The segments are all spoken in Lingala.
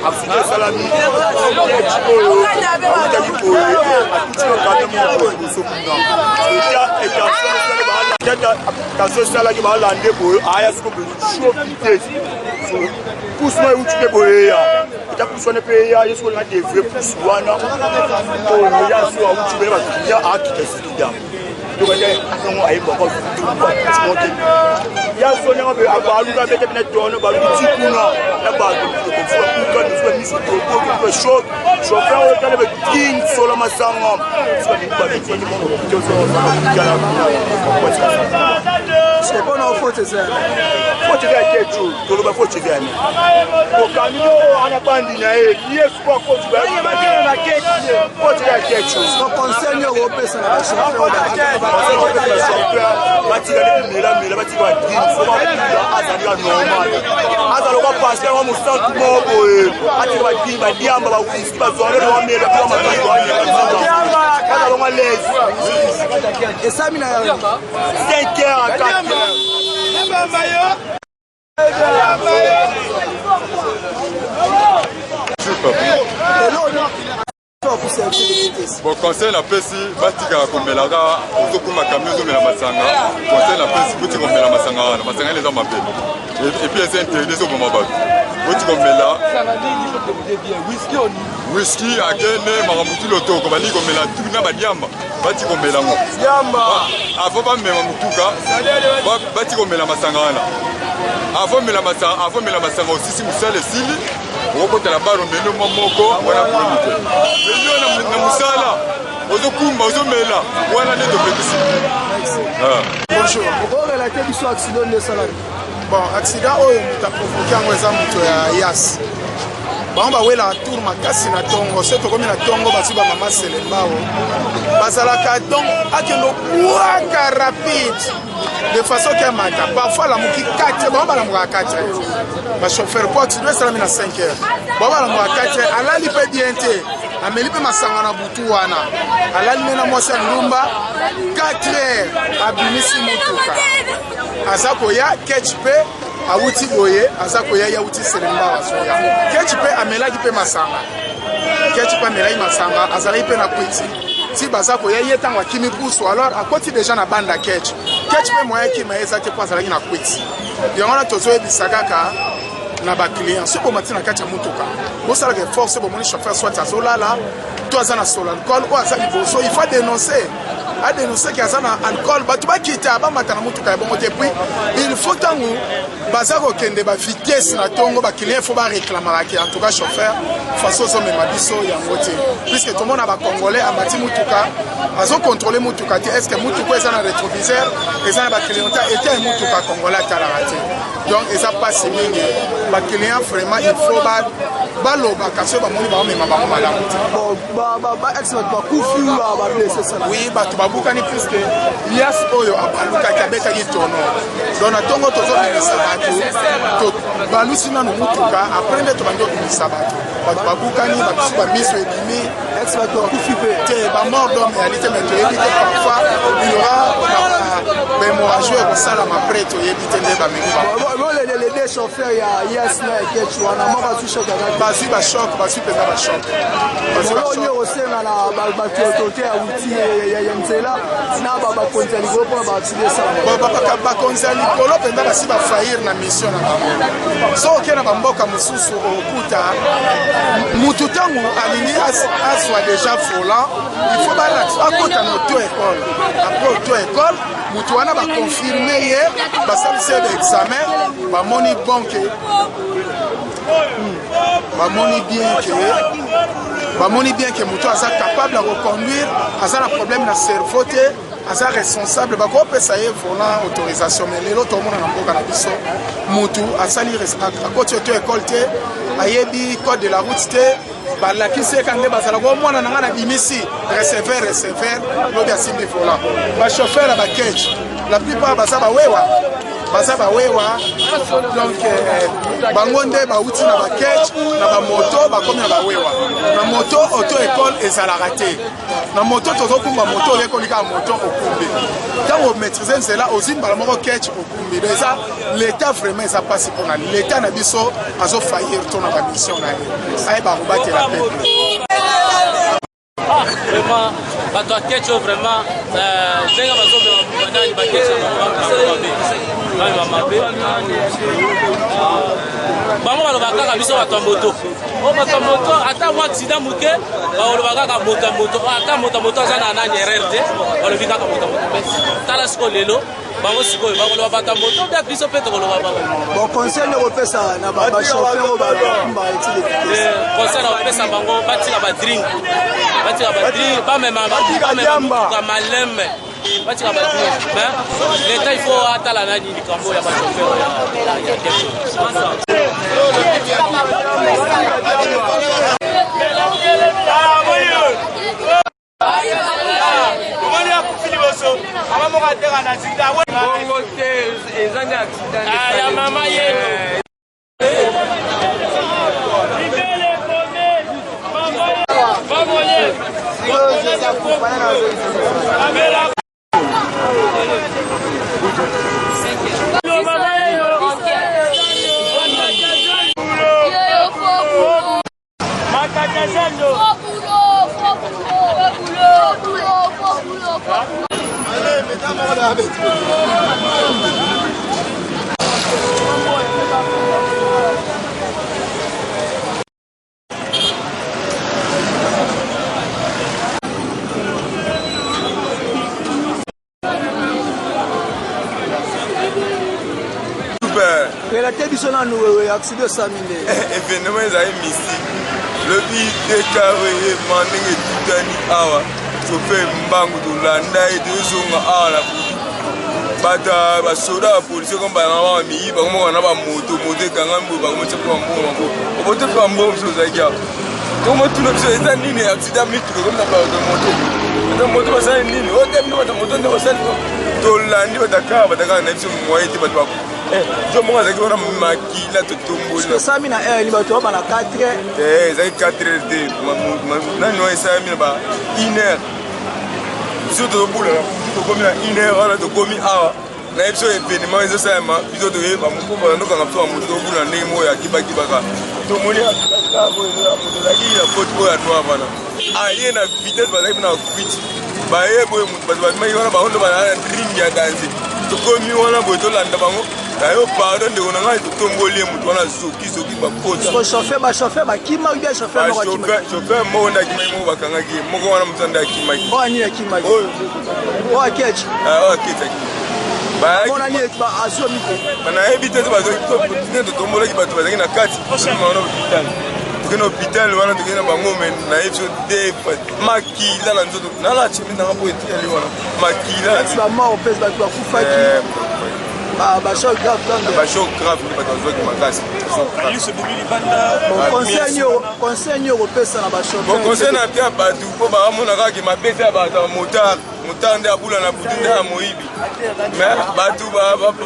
Accident esalami oyo autaki boye akuti bakame moko liboso kuna tension esalaki balande boye aya siko boye chaud vitesse pousse moko euti mpe boye eya eta pousse wana mpe eya ye siko na devie pousse wana oyo ya so auti boye baklia akita sikida tokate yango ayebaka mote ya so ndenge mpe abaluka bete pene tono baluki ti kuna na bato bakuka misuka misu tokoki choc chauffeur oyo tala bekin sola masanga mpona faute eza faute eza ya kecu toloba faute eza ya nini okami oyo ana bandi na ye ye sikoyo faute faute eza ya kecu conseil nini okopesa na bachauffeur batika nde bimelamela batika badrine so bakuda azali ya normal azala lokwa paster wa mosantu moko boye atika badrine badiamba bawiski bazwangele wamela mpe wamaiazala longa lese esami na 5 heures à 4 heures. Bon, conseil napesi batikaka komelaka ozokuma kami ozomela masanga. Conseil napesi botika komela masanga wana, masanga wana eza mabe et puis eza interdit, ezoboma bato. Botika komela whisky akende makambo ti lotoko balingi komela tu na badiamba, batika komela ngo avant bamema motuka, batika komela masanga wana avant mela masanga, avant mela masanga osisi mosala esili okokota na baro melo mwa moko wana problème te. Yo na mosala ozokumba ozomela wana nde topekisi. Bonjour, okorelate biso accident nde esalami? Bon, accident oyo moto aprovoke yango eza moto ya yas. Bango bawelaka tour makasi na ntongo. So tokomi na ntongo, bazwi bamama selembao bazalaka, donc akende obwaka rapide de façon ke amata. Parfois alamuki 4, bango balamukaka 4 heures bachauffeur, po accident esalami na 5 heures, bango balamukaka 4 heures. Alali mpe bien te, ameli mpe masanga na butu wana, alali nde na mwasi ya ndumba. 4 heures abimisi motuka, aza koya ketch mpe awuti boye, aza koya ye awuti Selembao, azoya ketch mpe amelaki mpe masanga, ketch mpe amelaki masanga, azalaki mpe na kwiti. Ti baza koya ye, ntango akimi pusu, alors akoti deja na banda ketch, ketch mpe moya akima ye eza te mpo azalaki na kwiti. Yango wana tozoyebisa kaka na baclient, soki bomati na kati ya motuka, bosalaka effort. Soki bomoni chauffeur soit azolala to aza na solo alcool, oyo aza liboso il faut dénoncer, adénonce ke aza na alcool, bato bakita bamata na motuka ya bongo te. Puis il faut ntango baza kokende bavitesse na ntongo, baclient faut baréclamaka ke en tout cas chauffeur, façon ozomema biso yango te, puisque tomona bacongolais amati motuka, azocontrôle motuka te. Est ce que motuka eza na rétroviseur, eza na baclientin ete ya motuka? Congolais atalaka te. Donc eza mpasi mingi. Baclient vraiment il faut balobaka soki bamoni baomema bango malamu te. Baex bato bakufi, bablesse esala? Oui, bato babukani, puisque lias oyo abalukaki, abetaki tono. Donc na ntongo tozobimisa bato, tobalusi nano motuka, après nde tobandi obimisa bato. Bato babukani, babisu bamiso ebimi. Ex bato bakufi mpe? Te, bamort d'homme eyali te, mais toyebi te, parfois il y aura bahémorragie oyo ekosalama après, toyebi te nde bamemi. Les deux chauffeurs ya yes na ekech wana, moko azwi choc? Bazwi bachoc, bazwi mpenza bachoc. Oyo okosenga na bato ya autorité ya wuti ya nzela na bakonzi ya likolo mpona baaccident esalama? Bakonzi ya likolo mpenza basi bafaillir na mission na bango. So oke na bamboka mosusu, okuta mutu ntango alingi azwa déjà volant, il faut balakisa, akota na auto école. Après auto école, mutu wana baconfirme ye, basalisi ye baexamen, bamoni bon ke bamoni bien ke moto aza capable ya koconduire, aza na problème na cerveau te, aza responsable, bakopesa ye volant, autorisation. Mais lelo tomona na mboka na biso, mutu asali, akoti auto école te, ayebi code de la route te, balakisi ye ka nde bazalaka. Omwana na ngai nabimisi receveur, receveur lobi asimbi volant. Bachauffeur ya baketch, la plupart baza bawewa, baza bawewa. Donc bango nde bauti na baketch na bamoto, bakomi na bawewa na moto. Auto école ezalaka te na moto. Tozokumba moto, oyekoli kaka moto, okumbi. Ntango omaîtrise nzela, ozwi mbala moko ketch, okumbi. Donc eza l'état, vraiment eza mpasi mpona l'état na biso, azofaillir to na bamission na ye, ayeba kobatela peuple. Vraiment, bato ya ketch oyo, vraiment, ndenge bazomema nani, baketch na bango, bamema mabe. Bango balobaka kaka biso bato ya moto oyo, bato ya moto. Ata mwa accident moke, bakoloba kaka moto ya moto. Ata moto ya moto aza na nani, erreur te, balobi kaka moto ya moto. Mais tala sikoyo lelo, bango sikoyo bakoloba bato ya moto bia, biso mpe tokoloba bango. Bon, conseil nde kopesa na bachauffeur oyo bakumba etile vitesse? Conseil na kopesa bango, batika badrink, batika badrink, bamema motuka maleme, batika badrink. Mais l'état, il faut atala nani likambo ya bachauffeur ya ketch. Bongo te, eza nde accident. Ya mama ye. Faux boulot, faux boulot, faux boulot, boulot, faux boulot, faux boulot. Super. Relate biso nanu accident osami nde. Événement ezali mystique. Lobi dekareyema ndenge etutani awa, chauffeur mbangu, tolanda ye, tozonga awa na butu. Bato basoda, bapolisier komi bayanga bamiyi bango moko na bamoto, moto ekangami boye, bango motia mpe bambongo bango obote mpe bambongo. Biso ozalaki awa, tokomotuna biso eza nini? Accident mituka ekomi na bato moto, bato moto basali nini? Oyo te, bino bato moto nde basali. Tolandi batakaka, batakaka na biso moye te, bato jo moko azalaki wana, makila, totomboli. Osami na heure ni bato bana 4? Te, ezalaki 4 heures te. Nani wana, esalami na ba 1 heure. Biso tozobula, tokomi na 1 heure wana, tokomi awa na biso, événement ezosalema. Biso toyeba moko bandokanga biso bamoto, tobula ndenge moko ya kibakibaka. Tomoni moto azalaki na faute oyo ya noir wana, aye na vitesse, bazalaki na fuite, baye boye, moto bato babimaki wana, bango ndo bazala na drink ya danger. Tokomi wana boye, tolanda bango na yo, pardon ndeko na ngai, totomboli ye, moto wana zoki zoki bakota. Chauffeur, bachauffeur bakima ou bien chauffeur moko akima? Chauffeur moko nde akimaki, moko bakangaki ye, moko wana moto nde akimaki. Oyo nini akimaki? Oyo aketch? Oyo aketch akimaki. Monani azwa miko? Nayebi te. Nde totombolaki bato bazalaki na kati wana, hôpital, tokende hôpital wana, tokende na bango. Me nayebi so te, makila na nzoto nala chemise nanga mpo etikali wana, makila. Bamort mpe bato bakufaki, bachoc grave. Bachoc grave nde bato bazwaki makasi. Conseil nini okopesa na bachauffeur? Conseil na pia bato mpo baamona kaka mabe te ya bato ya motard. Motard nde abula na butu, nde ya moyibi. Mais bato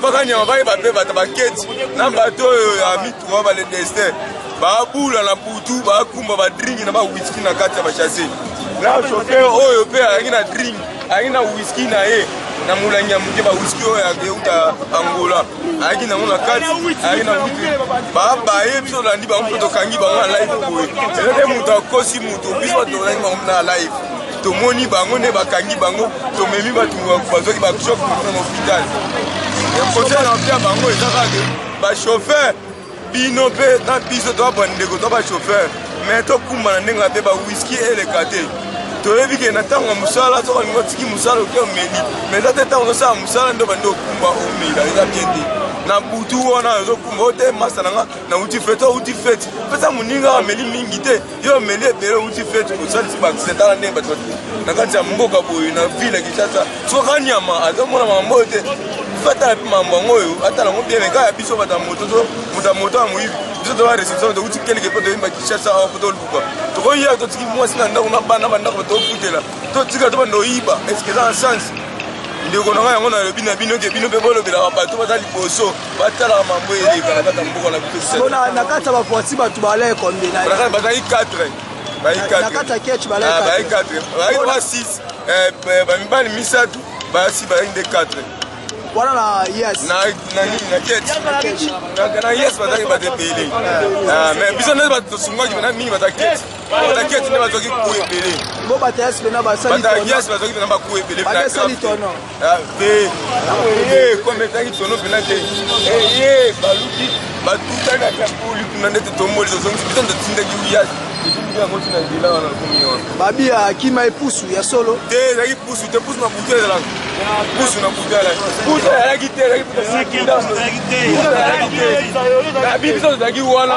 bapaka nyama, bayeba mpe bato baketi na bato oyo ya mituka, bale destin, babula na butu, bakumba badringi na bawiski na kati ya bachase. Na chauffeur oyo mpe ayaki na drink, ayaki na wiski na ye. Na molangi ya moke bawiski oyo euta Angola ayaki nango na kati, ayaki na vitre. Babaye biso tolandi bango mpe tokangi bango na live boye. Eza te moto akosi moto, biso bato tolandi bango na live. Tomoni bango nde bakangi bango, tomemi bato bazwaki ba choc na hôpital. Conseil na pia bango eza kaka ba chauffeur bino mpe na biso toa bandeko toa bachauffeur mais tokumba na ndenge mabe bawiski eleka te. Toyebi ke na ntango ya mosala soki olingi otiki mosala oke omeli, mais eza te ntango ozosala mosala nde obandi okumba omela, eza bien te. Na butu wana ozokumba o te masa na nga nauti fete, outi fete pesa moninga ameli mingi te, yo omeli ebele outi fete osalisi baaccident. Tala ndenge bato na kati ya mboka boye na ville ya Kinshasa, soki kanyama azomona makambo oyo te, fatala mpe mambo yango oyo atala yango bien. Kaka ya biso bato ya moto, moto ya moto ya moyibi, biso toba reception, touti quelque mpo toyemba Kinshasa awa mpo toluka, tokoya totiki mwasi na ndako na bana bandako tofutela, totika tobanda oyiba, est-ce eza na sens? Ndeko na ngai, yango nalobi na bino ke bino mpe bolobelaka bato baza liboso, batalaka mambo eleka na kati ya mboka na biso. Na kati ya bavoiture bato balai combien? Bazali 4. Na kati ya ketch? Balai 4, bazali ba 6, bamibali misato, basi bazali nde 4. Wana na yes? Na nini, na ketch, na yes bazalaki bato ebele, mais biso nde bato tosungaki na mingi. Bato ya ketch, bato ya ketch nde bazwaki ku ebele. Bo bato ya yes pena basali? Bato ya yes bazwaki pena baku ebele. Basali tono? Te, comme ezalaki tono mpena te, ye baluki batutaki na kapuli kuna nde totomboli, tozongisi biso, totindaki yas yango tina nzela wana komi wana. Babi akima epusu ya solo? Te, ezalaki pusu te. Pusu na butu ezalaka, pusu na butu ezalaki, pusu ezalaki te, ezalaki pusu ezalaki te. Babi biso tozalaki wana,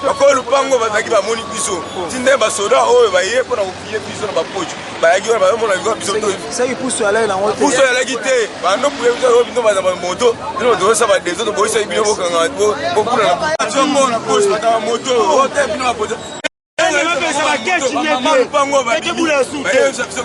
bakolo lupango bazalaki, bamoni biso ti nde basoda oyo baye mpona kopie biso na bapoche bayaki wana, bazomona biso. Seki pusu alai nango te? Pusu alaki te. Bando puye biso oyo, bino baza bamoto, bino tozosa badeso, toboyisaki bino bokanga bokula na poche, bata bamoto oyo te, bino bapoto lupango bayebisa biso.